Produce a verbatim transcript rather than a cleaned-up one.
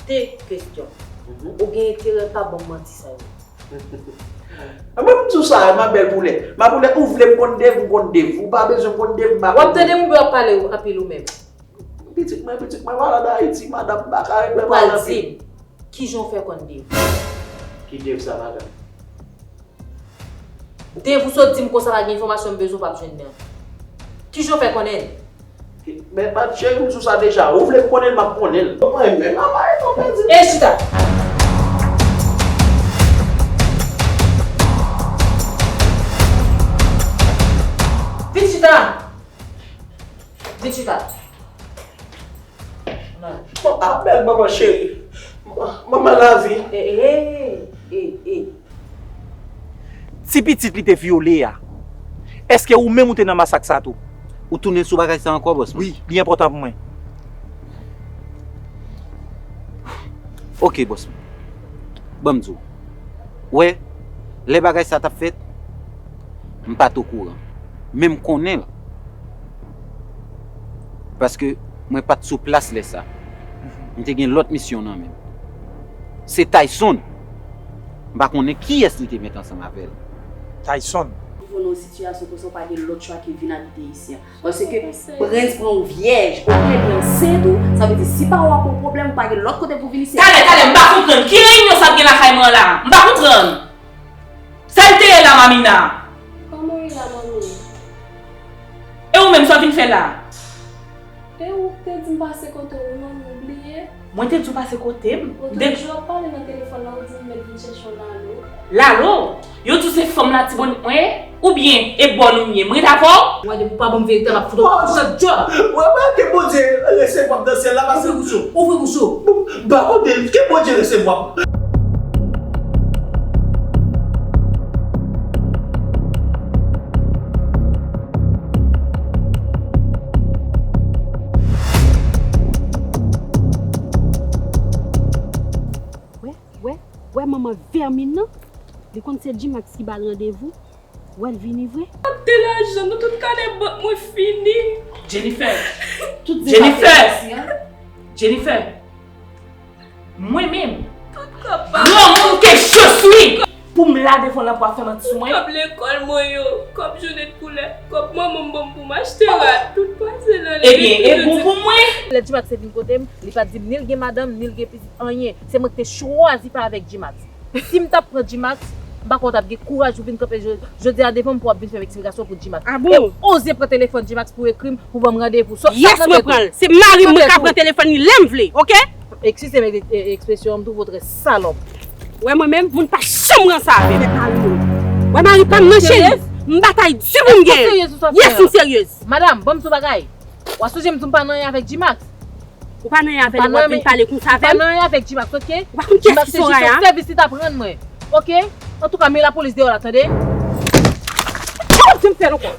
De kesyon. Ou gen enterè pa ban m manti sa yo? Mwen, m di w sa, ma belle poulè. Ma poulè, ou vle m konn Dave, m konn Dave. Ou pa bezwen m konn Dave, m pa konn Dave. W ap tande moun yo ap pale anpil ou menm. Pitit mwen, pitit mwen malad Ayiti, madanm, m pa ka regle mal anpil. Ou pral di m kijan w fè konn Dave? Ki Dave sa, madanm? Dave ou sot di m konsa pa gen enfòmasyon m bezwen w p ap jwenn nan. Kijan w fè konnen l? Men, men cheri, m sou sa deja. Ou vle m konnen l, m ap konnen l. Mwen menm, apa e non pèdi. E chita! Vin chita! Vin chita. Bon, a bèl manman cheri. Manman lavi. E, e, e, e, e. Ti pitit li te vyole a, èske ou menm ou te nan masak sa tou? Ou tounen sou bagay sa ankò, bòs mwen? Wi, li enpòtan pou mwen. Oke, bòs mwen. Ban m di w. Wè, lè bagay sa t ap fèt, m pa t okouran. Men m konnen l. Paske mwen pa t sou plas lè sa. M te gen lòt misyon nan men m. Se Tayson. M pa konnen kiyès li te met ansanm avè l. Tayson. Rive nan yon sitiyasyon konsa, w pa gen lòt chwa ke vin abite isi a. Paske Prince pran yon vyèj, ou konnen li ansent ou, sa vle di si pa ou a pran pwoblèm, ou pa gen lòt kote pou vin isi a. Talè, talè, m pa konprann. Ki reyinyon sa ap gen lakay mwen an la? M pa konprann. Sa l te ye la, Mamina? Kòman w ye la, manmi? E ou menm, sa w vin fè la? E ou k te di m pase kote w wi, manmi, ou bliye? Mwen te di w pase kote m? Otojour w ap pale nan telefòn nan, ou di m mèt vin chèche w Lalo. Lalo? Yo di w se fanm Latibonit mwen ye? Oubyen e bòn ou m ye? M ret avè w? Mwen depi w pa ban m verite, m ap fout ou kout djòb. Mwen, mwen, ke Bondye resevwa m nan syèl la, pase. Ouvri bouch ou. Ouvri bouch ou. M pa konnen, ke Bondye resevwa m. Wè, wè, wè manman vèmin nan. Li konn se G-Max ki ba l randevou. Wè l vini vre. Ak de lajan, nou tout kanè bank mwen fini. Jennifer. Tout Jennifer. Jennifer. Mwen menm, granmoun ke je suis, pou m la devan w la pou w ap fè manti sou mwen? Kòb lekòl mwen yo, kòb jounen de koulè, kòb manman m ban m pou m achte rad, tout pase nan li. Ebyen, e bon pou mwen. Lè G-Max te vin kote m, li pa t di m ni l gen madanm, ni l gen pitit, anyen. Se mwen ki te chwazi pa avèk G-Max. Si m t ap pran G-Max, m pa kwè w t ap gen kouraj pou vin kanpe jodi a devan m pou w ap vin fè m eksplikasyon pou G-Max. E w oze pran telefòn G-Max pou w ekri m, pou w ban m randevou. Yes, mwen pran l. Se mari m, mwen ka pran telefòn li lè m vle, oke? Eskize m, e, e, ekspresyon an, m twouve w trè salòp. Wè mwen menm, moun pa janm ranse avè m. Wè mari pa m nan cheri. M batay di pou m gen. Yes, m seryez. Madanm, ban m di w bagay. W a sonje m di w m pa nan anyen avèk G-Max? Ou pa nan anyen avè l, w ap vin pale konsa avè m? M pa nan anyen avek G-Max, oke? Ou pa konn kiyès ki Soraya? G-Max se jis yon sèvis li t ap rann mwen, oke? Antouka, men lapolis deyò la, tande? Ou ap janm fè l ankò.